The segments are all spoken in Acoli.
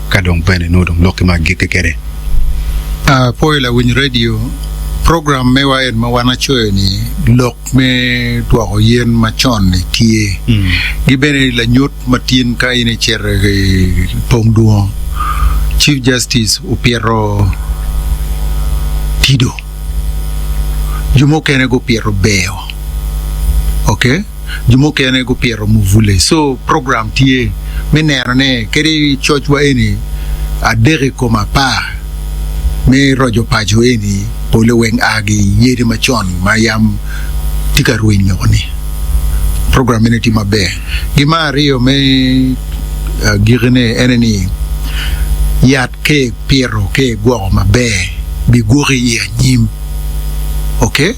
Ka dong bene nongo dong lokki me agikki kwede. Apwoyo lawiny radio, program mewa en ma wan acoyo ni lok me dwoko yen macon ni tye. Gi bene lanyut ma tin ka in icito i pong dwongo Chief Justice opito tido, jo mukene gupito beo, ok. Jo mukene gupito muvule. So program tye me neno ne kadi coc wa eni adek i kom apar me roco paco eni pole weng a ki yadi macon ma yam tye ka rweny oko ni. Program meno tye maber. Gin me aryo me agiki ne ene ni yat ka ipito ka igwoko maber bigwoki i anyim. Ok.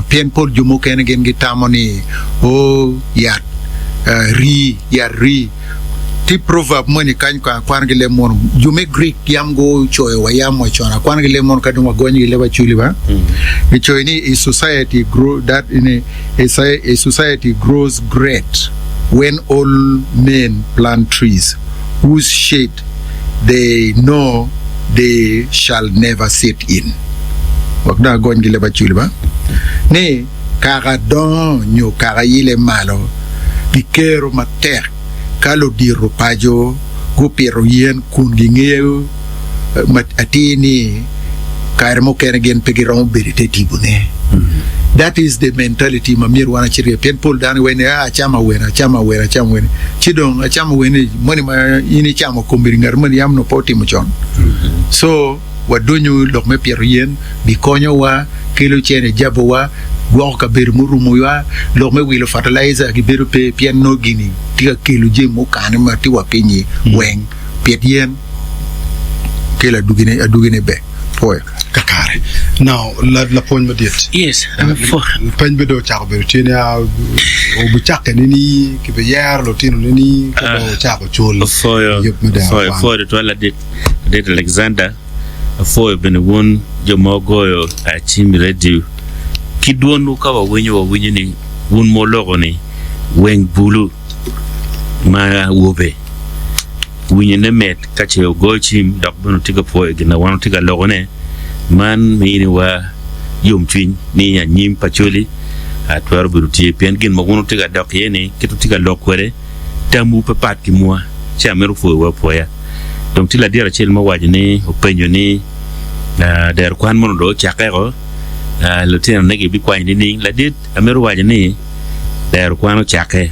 Pien pol jo mukene gin gitamo ni, 'Oo, yat rii, yat rii. Tye proverb moni kany kong akwano ki leb munu. Jo me Grik yam gucoyo wa yam wa con. Akwano ki leb munu ka dong wagonyo ki leb Acholi ba. Gicoyo ni a society grow that in a, a society grows great when old men plant trees whose shade they know they shall never sit in. Wek dong agony ki leb aculi ba, ni kaka dongo nyo kaka yile malo ki kero matek ka ludito paco gupito yen kun gingeyo atir ni kare mukene gin pe giromo bedo i te tibone. That is the mentality ma myero wan wacit kwede pien pol dano giwaco ni ah acamo awene, acamo awene, acamo awene. Ci dong acamo awene moni ma in icamo kombeddi ngat moni yam onongo pe otimo con. So wadonyo i lok me pito yen bikonyowa, kelo cene jabowa, gwoko kabedo murumowa, lok me wilo fertilizer gibedo pe pien nongo gini tye ka kelo jami mukane ma tye wa pinyi weng. Pit yen kelo adwogine, adwogine ber. Pwoyo. Kakare. Now, la, lapwony madit. Yes, I'm for. Peny bene dong ocako bedo tye ni ah, obicakke nini, kibiyero lutino nini ka dong ocako cul Apwoyo, yub me dero apwoyo, kwan. apwoyo tutwal ladit, ladit Alexander. Apwoyo bene wun jo ma wugoyo cim i redio ki dwonwu ka wawinyo, wawinyo ni wun ma wuloko ni weng bulu ma awobe. Winyone mit ka ce ogoyo cim dok bene wutye ka pwoyo gin ma wan watye ka lokone. Man miniwa yomcwiny ni anyim pa Acholi twero bedo tye pien gin ma wun wutye ka dok iye-ni kit wutye ka lok kwede tamwu pe pat ki mwa ci amito pwoyowu apwoya. Dong tye ladit acel ma owaco ni openyo ni dero kwan mono dong ocakkeo lutinone gibikwanyo nining? Ladit amito waco ni dero kwan ocakke.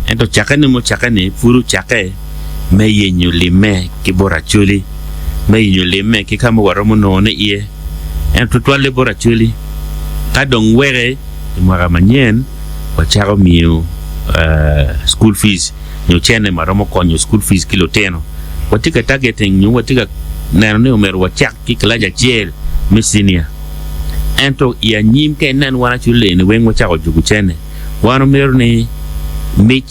Ento cakke-ni mucakke-ni pud ocakke me yenyo limme ki bot Acholi, me yenyo limme ki ka ma waromo nongone iye, ento tutwalle bot Acholi. Ka dong weke i mwaka manyen, wacako miyo school fees nyo cene ma romo konyo school fees ki lutino. Watye ka targeting nyo watye ka neno ni omyero wacak ki kilac acel me senior. Ento i anyim ka inen wan Acholi eni weng wacako juko cene. Wan omyero ni mic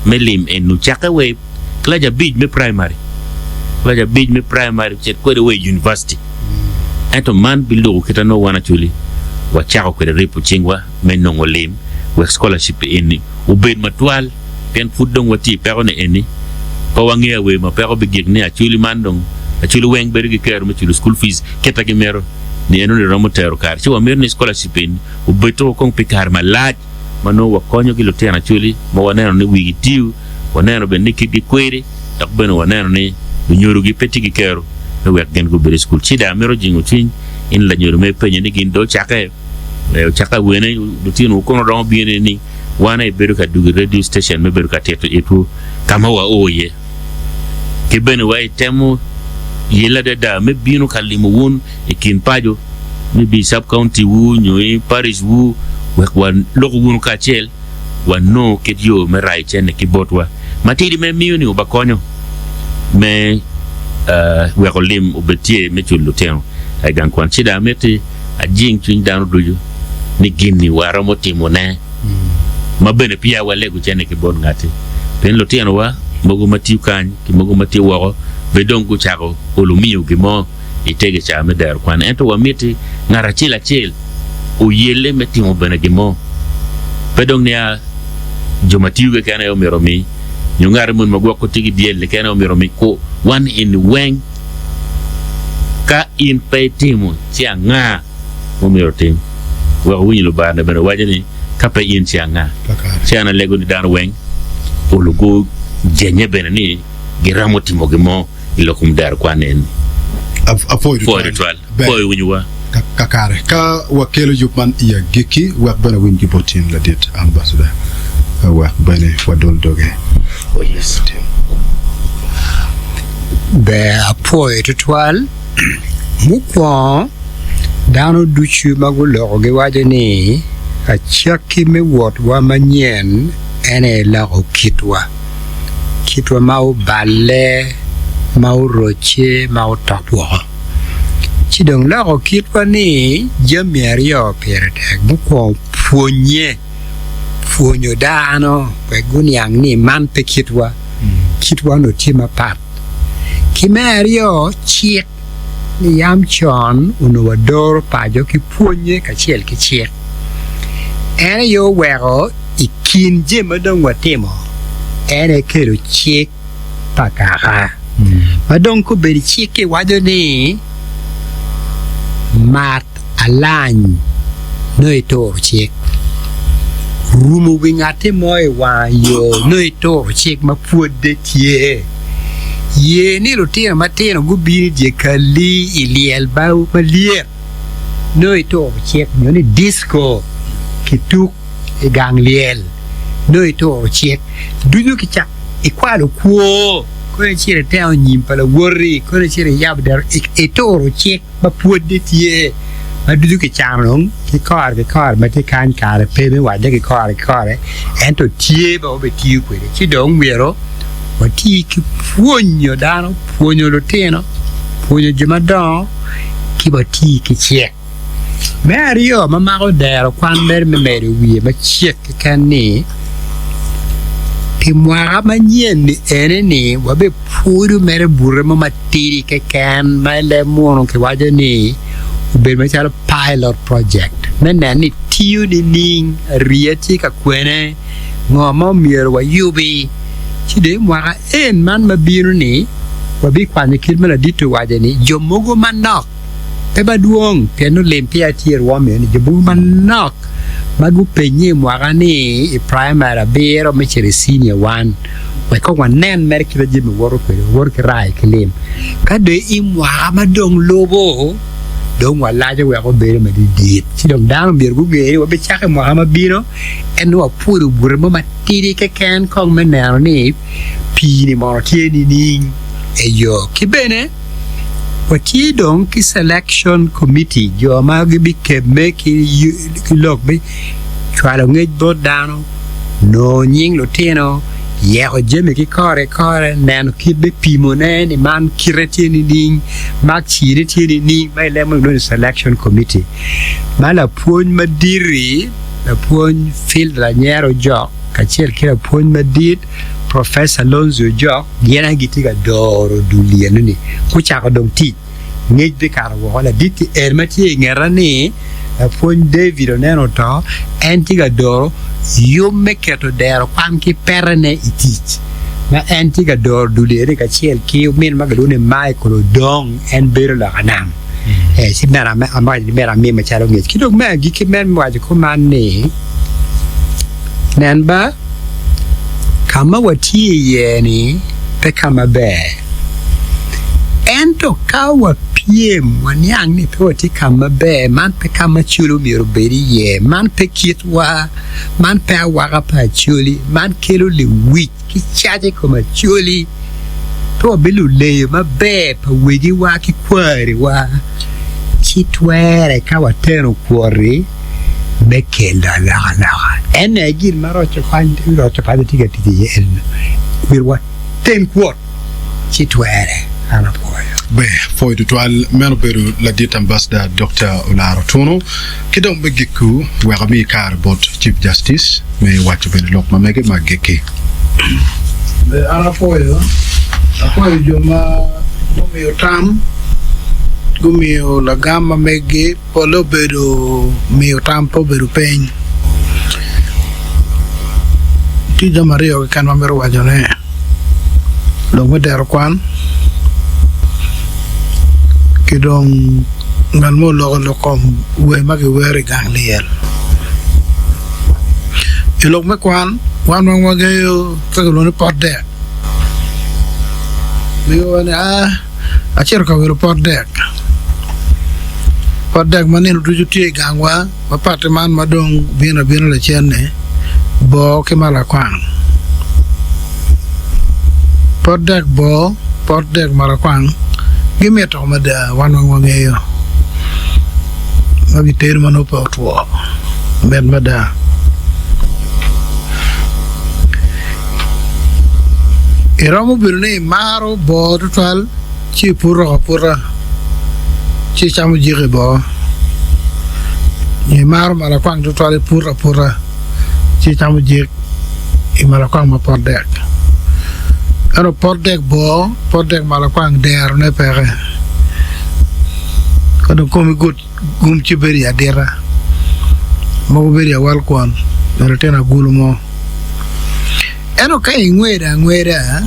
me lim eni ocakke wa i kilac abic me praimari, kilac abic me praimari ocit kwede wa i univaciti. Ento man biluko kit ma nongo wan Acholi wacako kwede ripo cingwa me nongo lim wek scholarship eni obed matwal pien pud dong watye i peko ni eni pe wangeyo awer ma peko bigik ni Acholi man dong Acholi weng bedo ki kero me culo school fees kita gimito ni enoni romo tero kare ci wamito ni scholarship eni obed to kong pi kare malac ma nongo wakonyo ki lutino Acholi ma waneno ni wigi tiyo, waneno bene ni kitgi kwiri, dok bene waneno ni lunyodogi pe tye ki kero me wek gin gubed i cukul. Ci dong amito jingo cwiny in lanyodo ma ipenyo ni gin dong ocakke, ocakke awene, lutinowu kono romo bino ni wan aye bedo ka dwogo i radio station me bedo ka tito itwu ka ma wao iye. Ki bene wa itemo yelle adada me bino ka limo wun i kin paco. Maybe i sub county wu nyo i parish wu wek wa loko wunu kacel wa nongo kit yo me rayo cene ki botwa matidi ma imiyo ni oba konyo me weko lim obed tye me culo lutino i gang kwan. Ci dong amiti ajing cwiny dano ducu ni gin-ni waromo timo ne ma bene peya walego cene ki bot ngati pien lutino wa mogo ma tiyo kany ki mogo ma tye woko be dong gucako olo miyo gin mo i te gica me dero kwan. Ento wamiti ngat acel acel oyelle me timo bene gin mo. Pe dong nia jo ma tiyo keken aye omyero omi. Nyo ngati moni ma gwoko tye ki dyel-li kene omyero omi ku wan eni weng. Ka in pe itimo, ci anga ma myero otim? Wek owiny Lubanga bene waco ni, Ka pe in, ci anga? Ci an alego ni dano weng olo gujenye bene ni giromo timo gin mo i lok kom dero kwan eni. Apwoyo tutwal. Apwoyo winyowa. Kakare, ka wakelo yub man i agikki, wek bene awiny ki bot in, Ladit Ambassador, wek bene wadol doge. Ber apwoyo tutwal. Mukwongo, dano ducu ma guloko giwaco ni acakki me wotwa manyen en aye loko kitwa, kitwa ma oballe, ma orocce, ma otop woko. Ci dong loko kitwa ni jami aryo pire tek. Mukwongo, pwonnye, pwonyo dano wek guniang ni man pe kitwa, kitwa onongo tye mapat. Ki me aryo, cik ni yam con onongo wadoro paco ki pwonnye kacel ki cik. En aye oweko i kin jami ma dong watimo, en aye kelo cik pa kaka. Ma dong kobedo cik-ki waco ni, Mat alany nongo ituro cik, rumo wi ngatti mo i wanga yo nongo ituro cik ma pwodde tye, ye ni lutino matino gubin i dye kalli i lyel malyet nongo ituro cik nyo ni disco kituk i gang lyel nongo ituro cik ducu kicako ikwalo kwo kono icito itengo nyim pa lawoti kono icito iyabo dero ituro cik. ma pwodde tye ma ducu kicano dong ki kore ki kore ma tye kany kare pe me wacce ki kore ki kore ento tye ma wabitiyo kwede ci dong myero wati ki pwonyo dano, pwonyo lutino, pwonyo jo madongo ki wati ki cik. Me aryo ma mako dero kwan mere me medo wiye macek keken ni pi mwaka manyen-ni ene-ni wabipwodo mere bute mo matidi keken ma i leb munu kiwaco ni obedo macalo pilot project me neno ni tiyo nining, ariya tye ka kwene, ngo ma omyero wayubi. Ci dong i mwaka en man ma bino-ni wabikwanyo kit ma ladit-ti owaco-ni jo mogo manok Pe madwong, pien olim peya tye i rwom meno ni jo mogo manok ma gupenye i mwaka-ni i praimari abiro me cito i cinia wan, wek kong wanen mere kit ma jami woto kwede, wawoto ki rayo ki lim. Ka dong i mwaka ma dong lubo, dong walaco wek obedo madidit, ci dong dano myero gunge ni wabicako i mwaka ma bino, en nongo wapwodo bute mo matidi keken kong me neno ni pii-ni mono tye nining. Eyo, ki bene. Watye dong ki Selection Committee, jo ma gibikemme ki lok me cwalo ngec bot dano, nongo nying lutino, yeko jami ki kore ki kore, neno kit me pimone ni man kite tye nining, mak cine tye nining, ma i leb moni kilwongo ni Selection Committee. Ma lapwony madit-ti, lapwony Phil Lanyero Ojok kacel ki lapwony madit Professor Lonzi Ojok gin aye gitye ka doro dul eno-ni. Gucako dong tic, ngec bikato woko. Ladit-ti en ma tye i ngeta ni, Lapwony David oneno oto, en tye ka doro yub me keto dero kwan ki petene i tic. Ma en tye ka doro dul eno-ni kacel ki omin ma kilwongo ni Michael Odong, en bedo loka nam. Ee, ci meno awaco ni myero ami macalo ngec. Ki dong me agikki mere me waco kuman ni, Nen ba, ka ma watye iye-ni pe ka maber. Ento ka wapyem, waniang ni pe watye ka maber, man pe ka ma Acholi omyero obed iye, man pe kitwa, man pe awaka pa Acholi, man kelo lewic ki cac i kom Acholi, pe wabiluleyo maber pa wegiwa ki kwariwa, ci twere ka wateno kwot-ti me kelo alokaloka. En aye gin ma roco paco tye ka tic iye eno. Myero waten kwot ci twere. An apwoyo. Ber, pwoyo tutwal. Meno obedo ladit Ambassador Dokta Olara Otuno. Ki dong me gikku, wek ami kare bot Chief Justice me waco bene lok ma mege ma agikki. Ber, an apwoyo. Apwoyo jo ma gumiyo tam, gumiyo lagam ma meggi. Polle obedo miyo tam pe obedo peny. Tye jami aryo keken ma amito wacone. Lok me dero kwan ki dong ngat mo oloko lok kom wer ma kiwero i gang lyel. I lok me kwan, wan weng wangeyo ka kilwongo ni pot dek. Miyowa ni aa acito ka wilo pot dek. Pot dek ma nino ducu tye i gangwa. Mapatte man ma dong bino abina lacen-ni bor ki malakwang. Pot dek bor, pot dek malakwang gimito mada, wan weng wangeyo ma gitedo ma nongo pe otwo mit mada. Iromo bedo ni imaro bor tutwal. Ci iputo aputa ci icamo jiki boo, nyo imaro malakwang tutwal iputo aputa ci icamo jik i malakwang ma pot dek. Ento pot dek boo, pot dek malakwang derone peke. Ka dong komi gut gum ci bedo i adita, mogo bedo i awal kwon nyo latin agulu mo. Ento ka ingwedo angweda,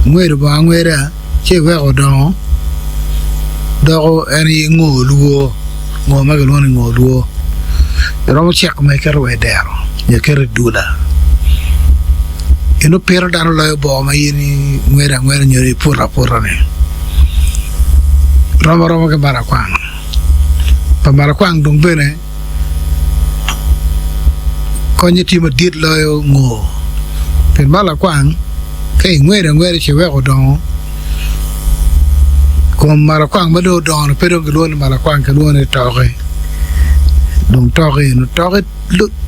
ingwedo bongo angweda ci iweko odongo doko en aye ngo lwo, ngo ma kilwongo ni ngo lwo. Iromo ceko ma iketo wa i dero nyo iketo i dula. Inongo pito dano loyo bongo ma in ingwedo angweda nyo iputo aputa-ni. Rom aroma ki marakwang. Pa marakwang dong bene. Konye tye madit loyo ngo pien ma lakwang ka ingwedo angweda ci iweko odongo kom malakwang ma dong odongo ni pe dong kilwongo ni malakwang kilwongo ni toki dong toki eno toki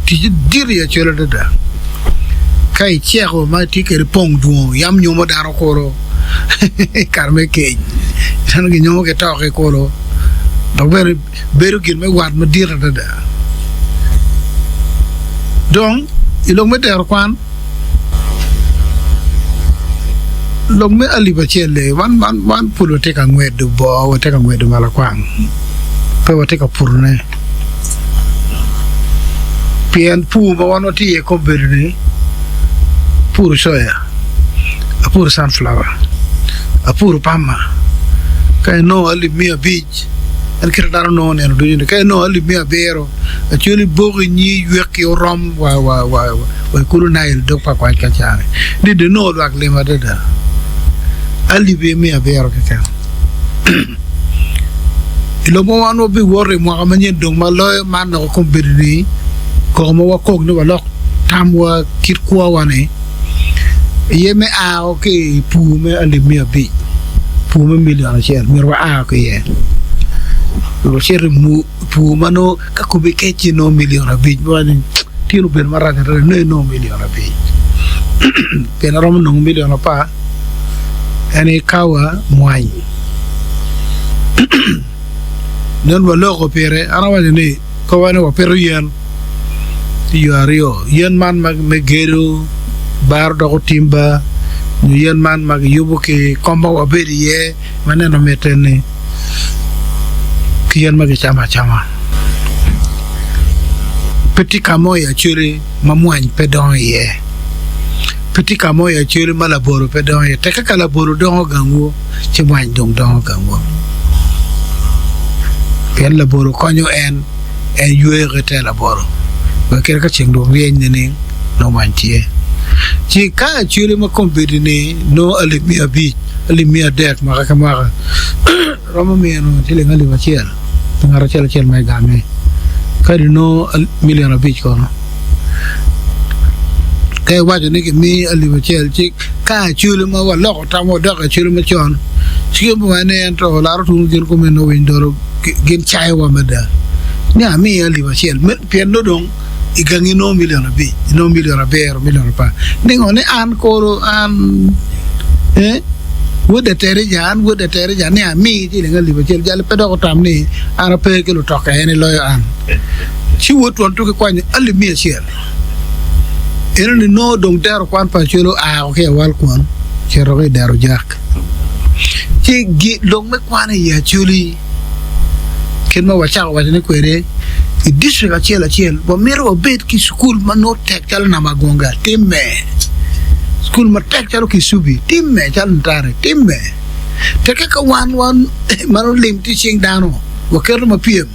ticce dit i acel adada ka iceko ma itye kwede pong dwongo yam nyomo dano kulu i kare me kec dano ginyomo ki toki kulu dok bene bedo gin me wat madit adada. Dong, i lok me tero kwan, lok me alip acel-li, wan, wan, wan pud watye ka ngwedo boo, watye ka ngwedo malakwang, pe watye ka putone. Pien pur ma wan watye iye kombeddi-ni, puro coya, apuro sunflower, apuro pama, ka inongo alip miya abic, En kite dano nongo nino ducu ni ka inongo alip me abiro, acwali boko inyi ywekki orom wa wa wa wa i kulu Nail dog pa kwac ka cani. Ni dong inongo lwak lim adada. Alip me abiro keken. I lobo ma wan wabiwoto i mwaka manyen dong ma loyo man dok kombeddi ni koko ma wakok ni walok tamwa kit kwowa ni iye me ao ki i pur me alip me abic, pur me milion acel myero waa ki iye. Myero wacit i pur ma nongo ka kome kec ci nongo milion abic ma waco ni tin obedo marac adada nongo inongo milion abic pien aromo nongo milion apar en aye kawa mwany. Nen waloko pire an awaco ni Kowa ni wapito yen i yo aryo, yen man ma me gedo baro doko timba nyo yen man ma kiyubo ki kom ma wabedo iye ma neno mitte-ni ki yen ma kicamo acama. Pe tye ka mo i Acholi ma mwany pe dongo iye. Pe tye ka mo i Acholi ma labolo pe dongo iye. Tekke ka labolo dongo gangwu, ci mwany dong dongo gangwu. Pien labolo konyo en, en yweyo ki te labolo. Wek kadi ka ceng dong ryeny nining, nongo mwany tye. Ci ka Acholi ma kombeddi-ni nongo alip miya abic, alip miya adek mwaka ki mwaka, romo mino ciling alip acel pi ngat acel acel ma i gange. Kadi nongo milion abic kono. Ka iwaco ni kimi alip acel, ci ka Acholi ma waloko tamwa wadok i Acholi macon, ci gin guwaco ni ento olaro tung gin kome nongo winy doro gin cayowa mada ni amiye alip acel pien nongo dong i gangi nongo milion abic, nongo milion abiro, milion apar. Ningo ni an kulu an eh wod aterija, an wod aterija ni ami ciling alip acel jali pe dok otam ni an ape ki lutoka en iloyo an. Ci wod twon tuki kwanyo alip miya acel. Eno ni nongo dong dero kwan pa Acholi oa ki i awal kwon ocito ki i dero jak. Ci lok me kwan i Acholi kit ma wacako wacone kwede i distrik acel acel wamito wabed ki cukul ma nongo tek calo Namagonga timme. Cukul matek calo Kisubi timme, calo Ntare timme. Tekke ka wan wan ma nongo lim tye i cing dano, waketo ma pyem.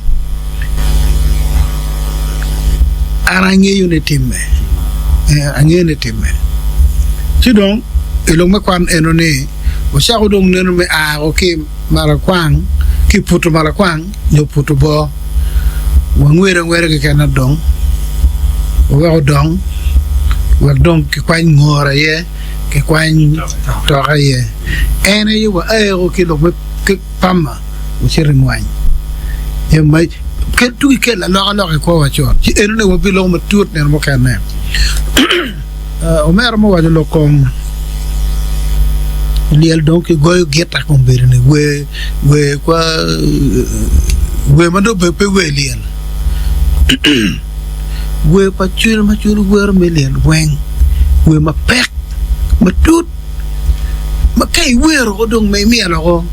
An angeyo ni timme. Eh, angeyo ni timme. Ci dong, i lok me kwan eno ni, wacako dong neno me a ki Marakwang, ki puto marakwang nyo puto boo. Wangwere angwera keken ento dong wawek odong wek dong kikwany ngor aye, kikwany toka aye. En aye waeko ki lok me pama wacito i mwany. Jami ma tugi kelo alokaloka i kwowa con ci enoni wabiloko matut nino mukene. Omera mo owaco lok kom lyel dong kigoyo gita kombeddi ni wer wer kwa wer ma dong pe wer lyel wer pa cwiny ma cwiny wero me lyel weng wer mapek matut ma ka iwero ko dong ma imyelo ko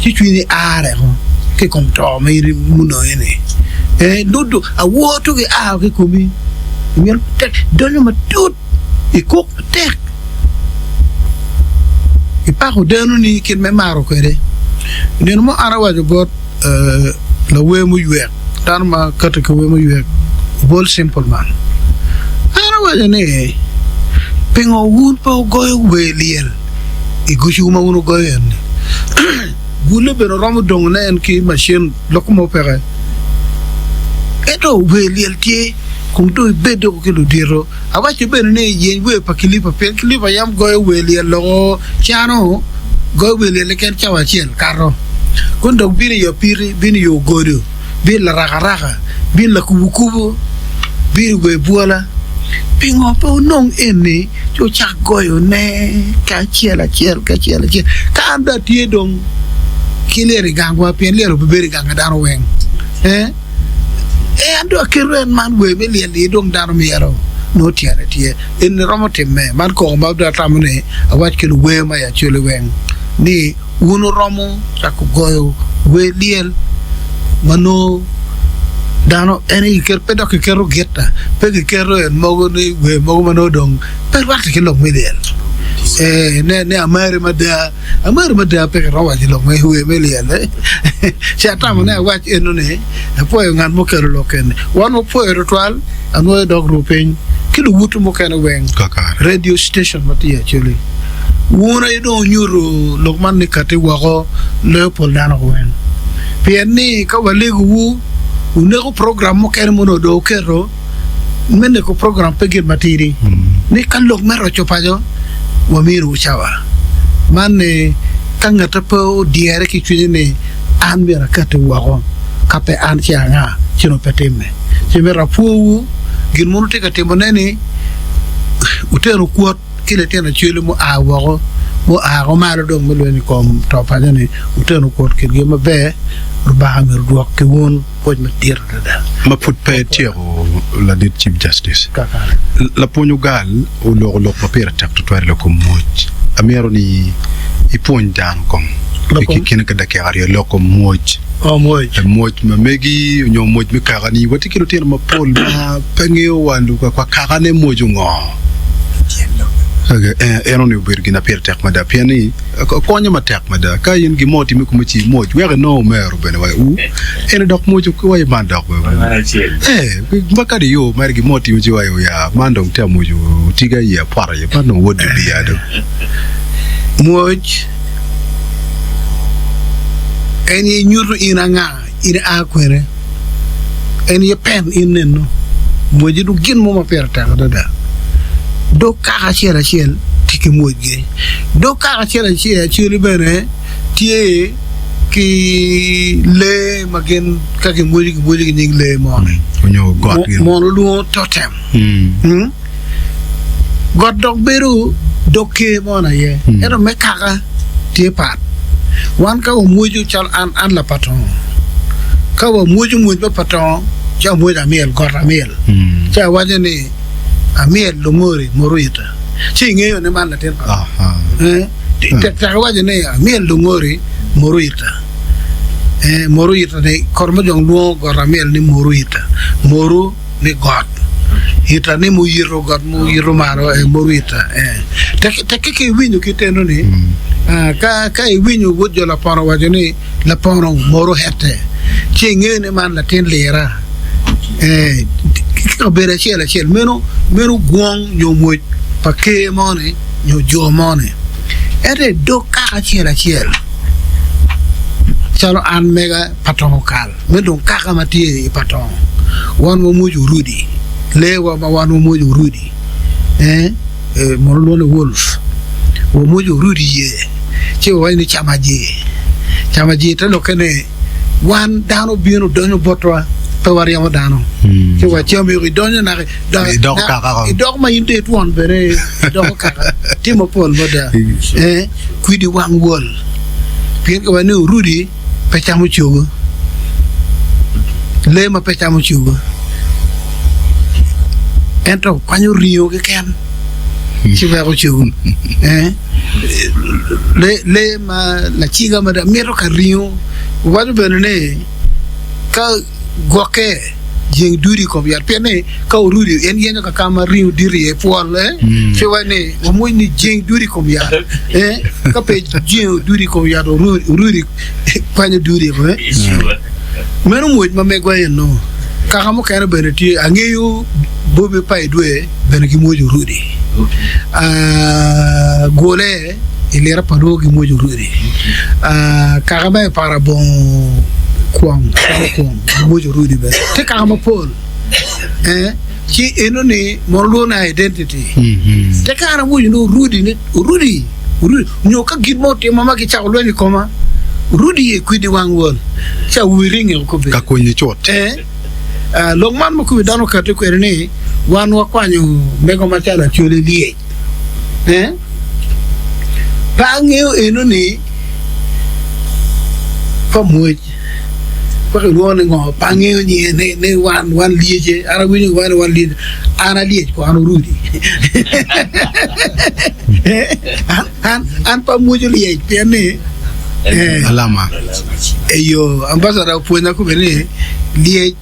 ci cwinyi a reko ki i kom to ma in munonge-ni. Ee, ludo awor tugi a ki i komi, imyelo matek, idonyo matut, ikok matek, ipako denoni kit ma imaro kwede. I nino mo an awaco bot lawer muywek, dano ma kati ki wer muywek, Obol Simple Man, an awaco ni, Pingo wun pe wugoyo wer lyel? I guciwu ma wun wugoyo en-ni, gulle bene romo dongone en ki macin lok mo peke. Ento wer lyel tye kun dong ibed doko ki ludito. Awacci bene ni yeny wer pa Kilipa pien Kilipa yam goyo wer lyel loko cano goyo wer lyel keken cawa acel kato. Kun dok bino i apiki, bino i ogodo. Bin larakaraka, bin lakubukubu, bin i wer bwola. Pingo pe wunong eni ci wucak goyone ki acel acel ki acel acel? Ka an dong atye dong ki lyel i gangwa, pien lyel obibedo i gang ka dano weng, ee, an dong aketo en man wer me lyel-li dong dano myero nongo tyene tye. Eni romo timme. Man koko ma dong atamo ni awac ki luwer ma i Acholi weng ni, Wun wuromo cako goyo wer lyel ma nongo dano en aye kiketo, pe dok kiketo gita, pe kiketo en mogo ni wer mogo ma nongo dong pe rwatte ki lok me lyel. Ee, ne, ne amari mada, amari mada pe kiromo waco lok me wer me lyel. Ci atamo ni awac eno ni apwoyo ngat mukelo lok eni. Wan wapwoyo tutwal, anwoyo dog ruu piny ki luwutu mukene weng, radio station ma tye i Acholi. Wun aye dong wunyuto lok man ni katti woko loyo pol dano weng. Pien ni ka walegowu, wuneko program mukene ma onongo dong wuketo me neko program pe gin matidi, ni ka lok me roco paco waminowu cawa. Man ni ka ngate pe odyere ki cwinye ni an myero akatti woko, ka pe an ci anga, ci nongo pe timme. Ci myero apwowu gin ma wun wutye ka timone ni wuteno kwot. ki litino acwele mua woko, gua ko malo dong me lweny i kom to paco-ni, wuteno kwot kitgi maber, Lubanga myero odwok ki wun pwoc madit adada. Ma pud pe etyeko ladit Chief Justice, Lapwony Ogal oloko lok ma pire tek tutwal i lok kom mwoc. Amyero ni ipwony dano kong i kine ka dakika aryo lok kom mwoc. Mwoc ma megi nyo mwoc me kakani. Watye ki lutino mapol ma pe ngeyo wa kakane mwoco ngo. Enoni obedo gin ma pire tek mada pien ni konyo matek mada ka in gin mo otime i komi ci imwoc wek inong omero bene wa u eni dok mwoco ki wa man dok ee ma kadi yo mere gin mo otime ci wa ya man dong tye amwoco otiga iye apwoto iye man dong wod obiya dong. Mwoc en aye nyuto in anga. In ia kwene? En aye pen in neno. Mwoci dong gin mo ma pire tek adada. Dog kaka acel acel tye ki mwocgi. Dog kaka acel acel bene tye ki lee ma gin ka gimwoco gimwoco ki nying lee moni. Mono lwongo totem. Got dok bedo dog ker mono aye, ento me kaka tye pat. Wan ka wamwoco calo an, an lapatongo, ka wamwoco mwoc me patongo, ci amwoco amyel, got amyel. Ci awaco ni, Amyel lungori moru ita. Ci ingeyo ni man latin pa Eh, tek tek iwaco ni, Amyel lungori moru ita. Eh, moru ita ni, kor ma jong lwongo got amyel ni moru ita. Moru. ni got. Ita ni muyito got muyito malo eh, moro ita eh. Tek tekke ka iwinyo kit eno ni ah, ka ka iwinyo wod jo lapono waco ni lapono moro hette ci ingeyo ni man latin lira eh, ki kabedo acel acel meno meno gwong nyo mwoc pa ker mo ni nyo jo mo ni ento i dog kaka acel acel calo an mega pa tongo kal Me dong kaka ma tye i patong, wan wamwoco orudi, lee-wa ma wan wamwoco orudi, ee, mono lwongo ni wolf, wamwoco orudi iye, ci wawaco ni camajir. Camajir te lokke ni wan dano bino donyo botwa, pe waryemo dano, ci wacamo idonyo naka Idoko kaka ko. Idoko ma in dong itwon bene idoko kaka, tye mapol mada, ee, kwidi wang wol, pien kiwaco ni orudi. pe camo cogo, lee ma pe camo cogo, ento kwanyo ringo keken ci weko cogo. Lee ma laciga mada mito ka ringo, waco bene ni ka gwokke jeng dudi i kom yat pien ni ka orudi en yenyo ka ka ma ringo dit iye pwol ci waco ni wamwony ni jeng dudi i kom yat ka pe jengo dudi i kom yat orudi kwanyo dudi meno mwoc ma megwa eno kaka mukene bene tye angeyo bobi pa idwe bene gimwoco orudi gule I lira pa lwor gimwoco orudi. Kaka me para bongo kwong, camo kwong, gimwoco orudi bene. Tye kaka mapol. Ci eno ni mono lwongo ni identity. Te kare amwoco ni orudi ni orudi, orudi nyo ka gin mo otimo ma gicako lweny i koma, orudi ye kwidi wang wol. Ci awobi ringe oko bene. Ka konyi cut. Lok man ma komi dano okati kwede ni wan wakwanyo mego macalo Acholi lyec. Pe angeyo eno ni pa mwoc wek ilwongo ni ngo pe angeyo nyinge ni ni wan wan lyece an awinyo giwaco ni wan lyece an alyec ko an orudi an an an pe amwoco lyec pien ni Alama. Eyo ambassador opwonya kome ni lyec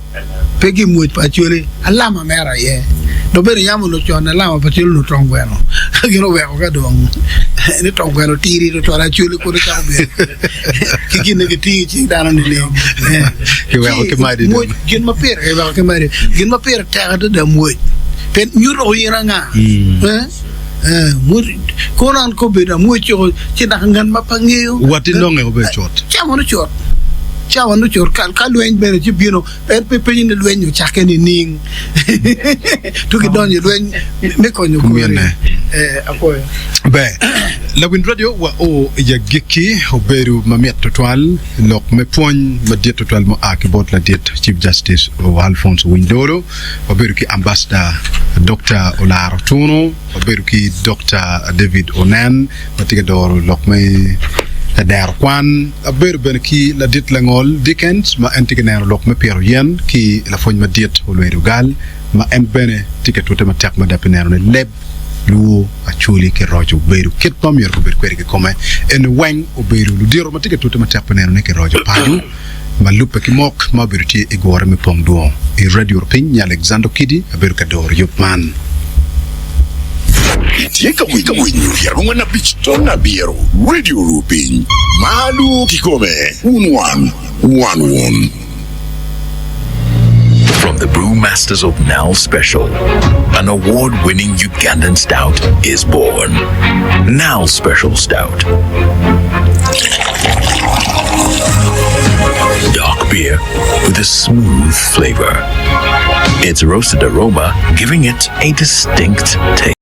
Pe ki mwoc pa Acholi, alama mere aye. Dok bene yam onongo con alama pa Acholi onongo tong gweno. Ka gin oweko ka dong ni tong gweno tidi tutwal Acholi kwo cako bedo ki gin ma kitingo i cing dano nining. Kiweko ki madi dong. Mwoc gin ma pire kiweko ki madi. Gin ma pire tek adada mwoc. Pien nyuto in anga. Kono an kobedo amwoc coko ci dok ngat ma pe angeyo. Watti nonge obedo cut. Cawa nongo cut. Cawa nongo cut. Ka lweny bene ci bino, en pe penyo ni lweny ocakke nining. Tuk idonyo i lweny me konyo kori. Apwoyo. Ber. Lawiny radio wa o i agikki obedo mamit tutwal. Lok me pwony madit tutwal mua ki bot ladit Chief Justice Alphonse Owiny Lolo. Wabedo ki Ambassador Dokta Olara Otuno, wabedo ki Dokta David Onen ma tye ka doro lok me dero kwan, wabedo bene ki ladit Langol Dickens ma en tye ka neno lok me pito yen ki lapwony madit Olwedo Ogal ma en bene tye ka tute matek mada pi neno ni leb Luo Acholi ki roco obedo kit ma myero gubed kwede kikome. Eni weng obedo ludito ma tye ka tute matek pi neno ni kiroco paco. Ma lubbe ki mok ma obedo tye i gure me pong dwong i Radio Rupiny nyo Alexander Okidi abedo ka doro yub man. Itye ka winyo 45.7 Radio Rupiny ma luo kikome wun wan, wan wun. From the brewmasters of Nile Special, an award-winning Ugandan stout is born. Nile Special Stout. Dark beer with a smooth flavor. Its roasted aroma giving it a distinct taste.